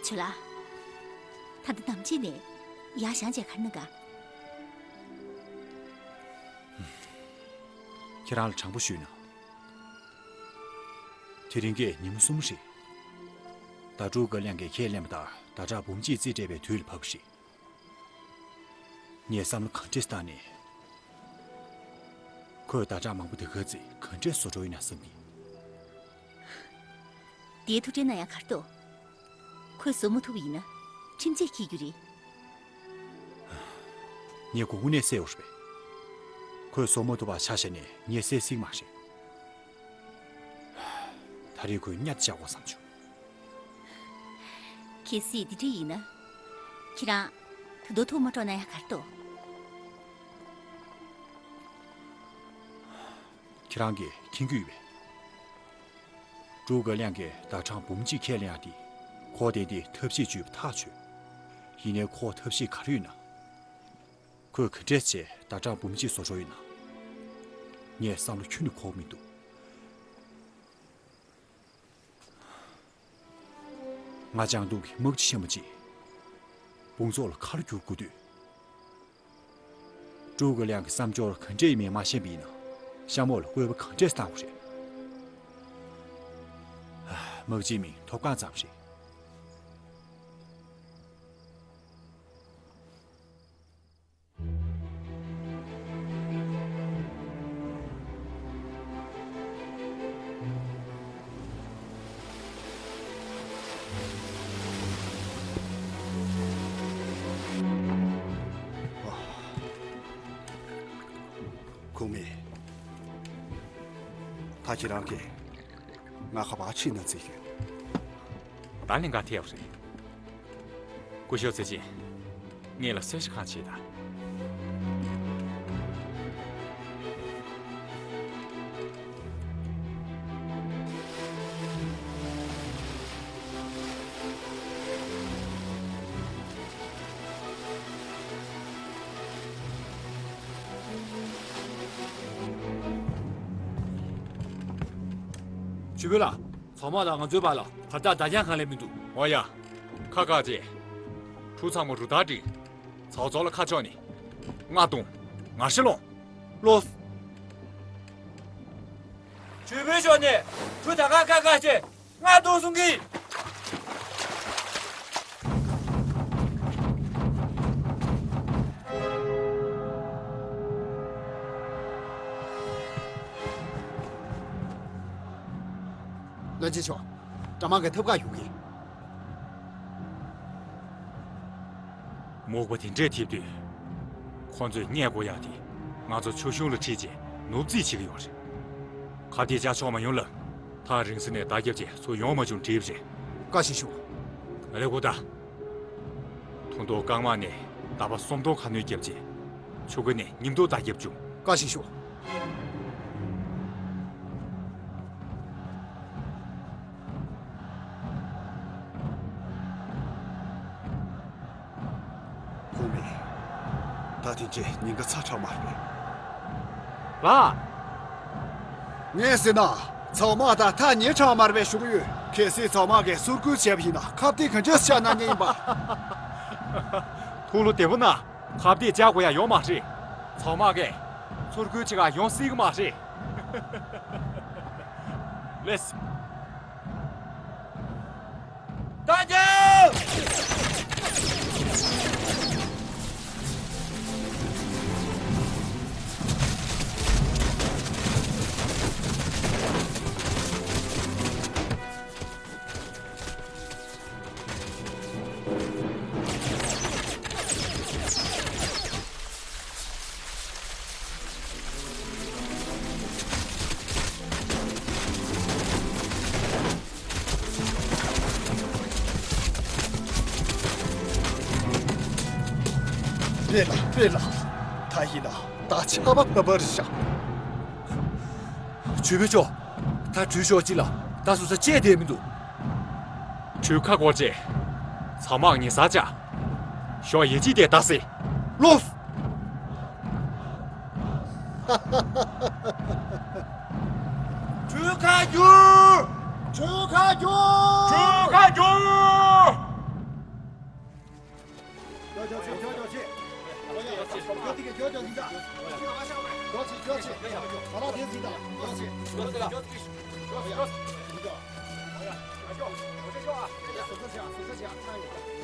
ཆོས་ལགས། ད་ལྟ་ནམ་ཕྱེད་ནས་ཡར་བཞེངས་བྱས་ག་རེ་གནང་ག། ཁྱེད་རང་ལ་དྲང་པོ་ཞུས་ན། དེ་རིང་གི་ཉིན་མོ་གསུམ་རེད། ད་ཀྲུའུ་ཀ་ལན་གྱིས་ཁས་ལེན་པ་ལྟར་ ཟླ་གྲགས་འབུམ་གཅིག་རྩིས་སྤྲད་པའི་དུས་ལ་བབས་པ་རེད། ངས་བསམ་བློ་ག་འདྲས་བཏང་ནས། ཁོས་ཟླ་གྲགས་མང་པོ་དེ་ག་ཚོད་ག་འདྲས་བཟོ་འགྲོ་ཡིན་ན་བསམ་གི། དེའི་ཐུགས་ཁྲལ་གནང་ཡག་ག་རེ་འདུག་ཁོས་བཟོ་མ་ཐུབ་པ་ཡིན་ན་ཁྲིམས་ཆད་འཁྱེར་རྒྱུ་རེད། ངས་ཁོ་དངོས་གནས་བསད་འོ་རེད་པས། ཁོས་བཟོ་མ་ཐུབ་པ་ཆ་བཞག་ནས་ངས་བསད་སྲིད་མ་རེད། ད་རེས་ཁོའི་གཉའ་བཅག་དགོས་བསམ་བྱུང་། གལ་སྲིད་འདི་འདྲ་ཡིན་ན། ཁྱེད་རང་ད་དུང་ཐུགས་མ་སྤྲོ་ན་ཡག་ག་རེ་འདུག་ཁྱེད་རང་གིས་མཁྱེན་གྱི་ཡོད་པས། ཀྲུའུ་ཀ་ལིང་གིས་ཟླ་གྲགས་འབུམ་གཅིག་ཁས་ལེན་ཡག་དེ། ཁོ་དེ་དེ་ཐབས་ཤེས་བྱུས་པ་ཐག་ཆོད། ཡིན་ནའི་ཁོ་ཐབས་ཤེས་ག་རེ་ཡོད་ན། ཁོས་ག་འདྲས་བྱས་ཟླ་གྲགས་འབུམ་གཅིག་བཟོ་འགྲོ་ཡོད་ན། ངས་བསམ་བློ་ཁྱོན་ནས་འཁོར་མི་འདུག་ང་ལྕང་ཏོག་གི་དམག་སྤྱི་ཆེན་པོ་གཅིག་དཔུང་ཚོགས་ལ་ཁ་ལོ་བསྒྱུར་དགོས་དུས། ཀྲུའུ་ཀུ་ལིང་གི་བསམ་སྦྱོར་ག་འདྲས་ཡིན་མིན་མ་ཤེས་པ་ཡིན་ན། ཤ་མོ་ལ་བཀོད་པ་ག་འདྲས་བཏང་དགོས་རེད། ཨ། དམག་སྤྱིའི་མིང་ཐོབ་གང་ཙམ་རེད། ཁོང་མི། ད་ཁྱེད་རང་གིས་ང་ཁ་པར་ཕྱིན་ན་བརྩིས་ཡོད། ད་ལན་འགའ་ཐེབས་རེད། སྐུ་ཞབས་ཚེ་ཆེན། ངེད་ལ་གསལ་བཤད་གང་བྱེད་དང་། ཇུས་འབུལ་ལགས། ཚང་མ་ལ་ང་ཚོའི་བར་ལ་བར་ཐག་བདག་ཀྱང་གང་ལས་མི་འདུག་འོ་ཡ། ཁ་བཀག་རྗེས། གྲུ་ཚང་མ་རུ་ཐག་སྒྲིལ། ཚའོ་ཚོ་ལ་ཁ་ཕྱོགས་ནས། རྔ་རྡུང་། ངར་ཤ་སློང་། ལོས། ཇུས་འབུལ་ཕྱོགས་ནས་གྲུ་ད་ག་ཁ་བཀག་རྗེས། རྔ་རྡུང་གསུང་གི། བློན་ཆེན་མཆོག་དགྲ་དམག་གི་ཐབ་ཀ་ཡོང་གི། མུག་པ་དེ་འདྲས་ཐེབས་དུས། ཁོ་ཚོས་རྙེད་དགོས་ཡག་དེ། ང་ཚོ་ཆོས་གཞུང་ལ་ཁྲིད་རྗེས་ནུབ་རྩིས་བྱེད་ཀྱི་ཡོད་རེད། ཁ་གཏད་བཅག་ཆོག་མ་ཡོང་ལབ། ཐག་རིང་ས་ནས་བརྡ་བརྒྱབ་རྗེས་ཚུར་ཡོང་མ་བྱུང་དྲིས་པ་རེད། བཀའ་བཞིན་ཞུ། ཨ་ལེ་གོ་ད། ཐུང་ཐོག་རྐང་དམག་ནས་ཟླ་བ་སུམ་སྟོང་ཁ་སྣོན་བརྒྱབ་རྗེས། ཆུ་ཁ་ནས་ཉིན་ཐོ་རྟ་རྒྱབ་བྱུང་། བཀའ་བཞིན་ཞུ། ཁོང་མི། ད་དེ་འདྲས་ཉེན་ཁ་ཚ་དྲགས་མ་རེད། ལགས། ངས་ཟེར་ན། ཚང་མ་ད་ཐག་ཉེ་དྲགས་མ་རེད་པས་ཞུ་གི་ཡོད། གལ་སྲིད་ཚང་མ་གིས་སོར་རྐུ་བྱས་པ་ཡིན་ན་ཁ་གཏད་ག་འདྲས་བཅག་ན་ཉན་ཡིན་པ། ཐུགས་བློ་བདེ་པོ་གནང་། ཁ་གཏད་བཅག་དགོས་ཡ་ཡོད་མ་རེད། ཚང་མ་གིས་ཚུར་རྒོལ་བྱེད་ག་ཡོང་སྲིད་གི་མ་རེད། ལེས། ད་རྒྱལ། རེད་ལགས། རེད་ལགས། ད་ཡིན་ན་ད་ཆར་པ་བབས་པ་རེད་ཤག་ཇུས་མེད་ཤོག་ད་གྲོས་ཤོག་ཅིག་ལ་ད་སོ་སོ་བཅད་དེ་མི་འདུག་གྲོས་ཁ་སྐོར་བཅད། ཚང་མ་ངེད་སར་བཅར། ཞོགས་ཡེ་གཅིག་དེ་ད་སེ། ལོས། གྲོས་ཁ་བསྒྱུར། གྲོས་ཁ་བསྒྱུར། གྲོས་ཁ་བསྒྱུར།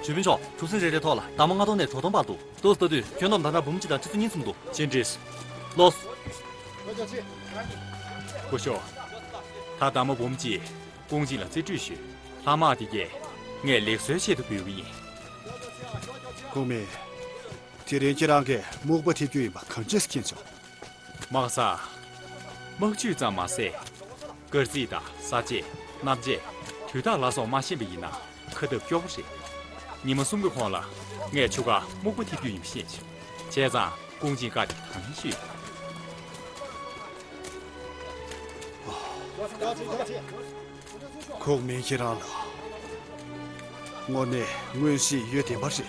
ཇུས་ཕུན་མཆོག་གྲུ་གཟིངས་རེ་རེའི་ཐོག་ལ་བདག་མོ་ལྔ་སྟོང་ནས་དྲུག་སྟོང་བར་འདུག་ཏོག་ཙམ་ལྟ་དུས་ཁྱོན་བསྡོམས་ད་ལྟ་འབུམ་གཅིག་དང་ཁྲི་ཚོ་གཉིས་ཙམ་འདུག་ཅི་འདྲས། ལོས། སྐུ་ཞབས། ད་བདག་མོ་འབུམ་གཅིག་ཀུང་ཅིན་ལ་རྩིས་སྤྲོད་ཞུས། ལྷག་མ་དེ་གས་ངས་ལེགས་གསོའི་ཆེད་དུ་འབུལ་གྱི་ཡིན། ཁུངས་མེད། དེ་རིང་ཁྱེད་རང་གིས་སྨུག་པ་འཐིབས་རྒྱུ་ཡིན་པ་གང་ཅིས་མཁྱེན་བྱུང་། དམག་ས། དམག་ཇུས་ཙམ་མ་ཟད། སྐར་རྩིས་དང་ས་བཅད། གནམ་དཔྱད། དུས་རྟགས་ལ་སོགས་མ་ཤེས་པ་ཡིན་ན་ཁ་སྟབས་སྐྱོ་པོ་རེད། ཉི་མ་གསུམ་གྱི་གོང་ལ་ངས་ཆུ་ཁར་སྨུག་པ་འཐིབས་རྒྱུ་ཡིན་པ་ཤེས་བྱུང་། བྱས་ཙང་ཀུང་ཅིན་བཀའ་དྲིན་དང་ལེན་ཞུས། ཁུངས་མེད། ཁྱེད་རང་ལ་དངོས་གནས་མངོན་ཤེས་ཡོད་བདེན་པ་རེད།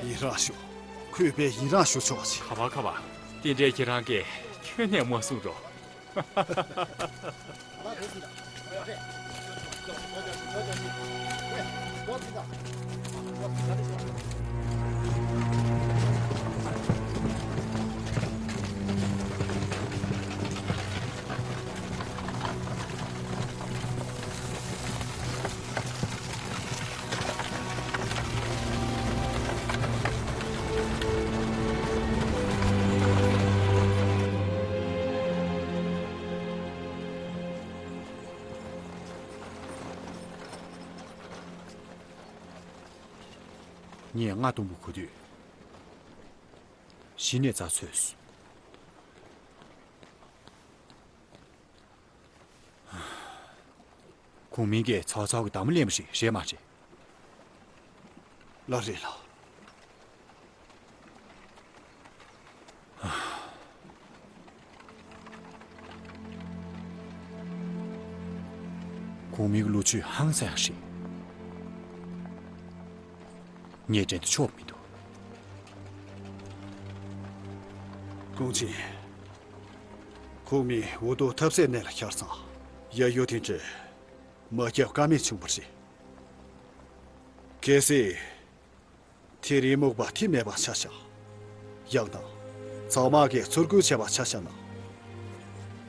ཡི་རང་ཞུ། གུས་པས་ཡི་རང་ཞུ་ཆོག་ཅིག་ཁ་བ་ཁ་བ། དེ་འདྲའི་ཁྱེད་རང་གིས་ཁྱོན་ནས་མ་གསུང་རོགས། ངས་རྔ་དུམ་བུ་གོ་དུས། གཞི་ནས་རྩ་ཚོས། ཁུངས་མིང་གིས་ཚའོ་ཚའོ་གི་བདག་མོ་ལེན་པ་ཞིག་རེད་མ་རེད། ལགས་རེད་ལགས། ཁུངས་མིང་གི་ལོ་ཚོད་ཧང་སང་ཡང་རེད། ངས་དྲན་དུ་ཆོག་མི་འདུག་ཀུང་ཅིན། ཁུངས་མིང་འུ་ཐུག་ཐབས་ཟད་གནས་ལ་ཤར་ཙང་། ཡ་ཡོ་ཐིན་ཀྲི་མ་སྐྱབས་ཀ་མེད་བྱུང་བ་རེད། གལ་སྲིད། དེ་རིང་སྨུག་པ་འཐིབས་མེད་པ་ཆ་བཞག་ཡང་ན། ཚང་མ་གིས་ཚུར་རྒོལ་བྱས་པ་ཆ་བཞག་ན།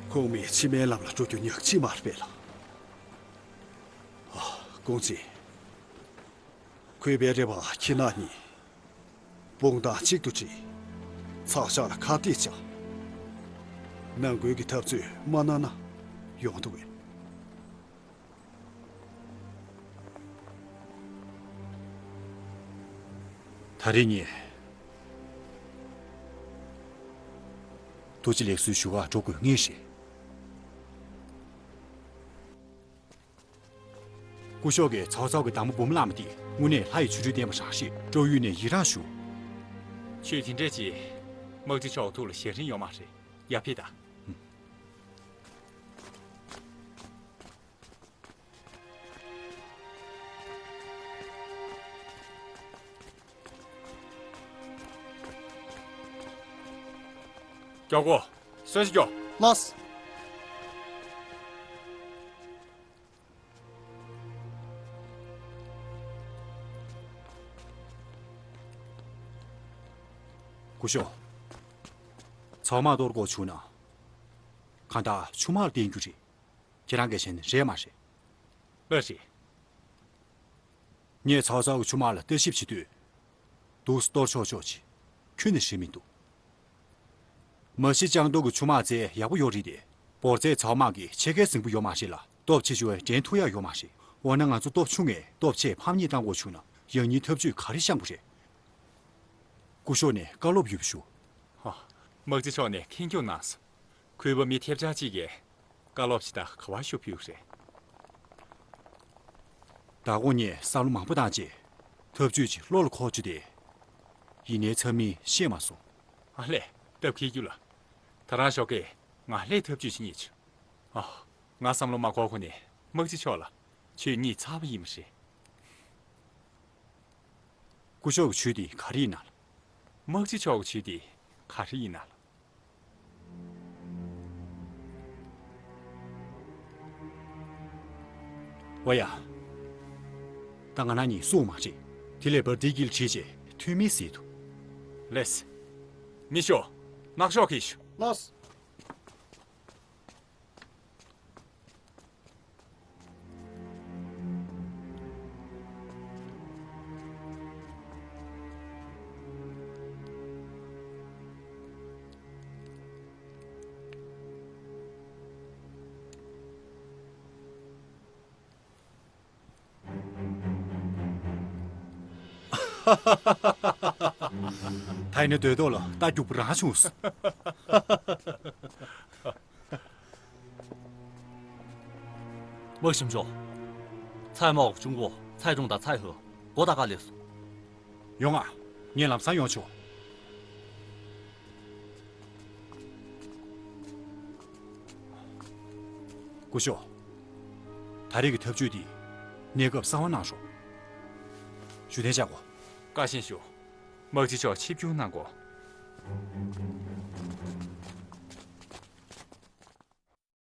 ཁུངས་མེད་ཕྱི་མའི་ལམ་ལ་འགྲོ་རྒྱུ་ཉག་གཅིག་མ་རེད་པས་ལགས། ཨ། ཀུང་ཅིན། གུས་པའི་རེ་བ་ཁྱེད་རྣམ་གཉིས། དཔུང་དང་གཅིག་ཏུ་བསྒྲིལ། ཚགས་ཤག་ལ་ཁ་གཏད་བཅག་ནང་ཁུལ་གྱི་འཐབ་རྩོད་མ་གནང་ན་ཡོང་འདུག་གས། ད་རེས་ངས་ཐུགས་རྗེ་ལེགས་གསོལ་ཞུ་གར་འགྲོ་དགོས་ངེས་རེད། སྐུ་ཞབས་ཀྱིས་ཚའོ་ཚའོ་གི་བདག་མོ་འབུམ་ལངས་མི་དེ་དངོས་གནས་ལྷ་ཡི་ཆོ་འཕྲུལ་ལྡན་པ་རང་ཞེས་སྤྲོ་ཡུལ་ནས་ཡི་རངས་ཞུ། ཁྱོད་དེ་འདྲས་ཀྱིས་དམག་སྤྱི་མཆོག་ཐུགས་ལ་ཞེན་ཁྲེལ་ཡོད་མ་རེད། ཡར་ཕེབས་དང་། མགྱོགས་གོ། གསོན་ཤིག་མགྱོགས། ལགས། སྐུ་ཞབས། ཚང་མ་གཏོར་དགོས་བྱུང་ན། གང་ལྟར་ཆུ་དམག་ལ་བརྟེན་རྒྱུ་རེད། ཁྱེད་རང་གིས་བྱས་ན་རེད་མ་རེད། ལགས་རེད། ངས་ཚའོ་ཚའོ་གི་ཆུ་དམག་ལ་ལྟ་ཞིབ་བྱེད་དུས། འདུག་སེ་གཏོར་ཆོག་ཆོག་ཅིག་ཁྱོན་ནས་ཤེས་མི་འདུག་མ་གཞི་ལྕང་ཏོག་གི་ཆུ་དམག་རྩལ་ཡག་པོ་ཡོད་རེད་དེ། འབོར་རྫས་ཚང་མ་གི་ཕྱེད་ཀའི་ཟིང་པོ་ཡོད་མ་རེད་ལ། སྟོབས་ཆེ་ཆུང་བས་འགྲན་ཐུབ་ཡག་ཡོད་མ་རེད། འོ་ན་ང་ཚོ་སྟོབས་ཆུང་ངས་སྟོབས་ཆེ་ཕམ་ཉེས་བཏང་དགོས་བྱུང་ན་ཡང་སྙིང་འཐབ་ཇུས་ག་རེ་བཤམས་དགོས་རེད། སྐུ་ཞབས་ནས་བཀའ་སློབ་ཡོད་པ་ཞུ། ཧ། དམག་སྤྱི་མཆོག་ནས་ཁེངས་སྐྱུང་གནང་སོང་། གུས་པ་མི་ཐེབས་ཆག་ཅིག་གིས་བཀའ་སློབ་ཅི་ལྟར་ག་བ་ཞུ་ཕུལ་རེད། ད་དགོང་ངས་བསམ་བློ་མང་པོ་བཏང་རྗེས་ཐབས་ཇུས་ཅིག་བློ་ལ་འཁོར་བཅུག་སྟེ། ཡིན་ནའི་ཚང་མས་ཤེས་མ་སོང་། ཨ་ལས། སྟབས་ཁེལ་རྒྱུ་ལ། ད་རང་ཞོགས་ཀས་ང་ལྷའི་ཐབས་ཇུས་ཅིག་རྙེད་བྱུང་། ཨ། ང་བསམ་བློ་མ་འཁོར་གོང་ནས་དམག་སྤྱི་མཆོག་ལ་ཁྱོད་རྙེད་ཚར་བ་ཡིན་པ་རེད། སྐུ་ཞབས་ཀྱི་ཇུས་དེ་ག་རེ་ཡིན་ན་ལགས། དམག་སྤྱི་མཆོག་གི་ཇུས་དེ་ག་རེ་ཡིན་ན་ལགས། ཨོ་ཡ། ད་ང་རང་གཉིས་སུ་མ་རེད། དེ་ལས་བར་དེའི་དཀྱིལ་བྲིས་རྗེས་མཐུན་མིན་ཟེར་དུ། ལེས། མི་ཤོག་ནག་ཤོག་གིས་ཤོག་ལགས། ད་ཡིན་ན་སྡོད་ཐོག་ལ་རྟ་རྒྱུག་པོ་རང་བྱུང་སོང་། 莫行说，蔡瑁、中国蔡仲达、蔡和，我大概列数。 ཡོང་ང་། ངས་ལམ་སང་ཡོང་ཆོག་སྐུ་ཞབས། ད་རེས་ཀྱི་ཐབས་ཇུས་འདི་གནས་སྐབས་གསང་བ་གནང་རོགས། ཞུ་གཏན་བཅག་གོ། བཀའ་བཞིན་ཞུ། དམག་སྤྱི་མཆོག་ཆིབས་བསྒྱུར་གནང་དགོས།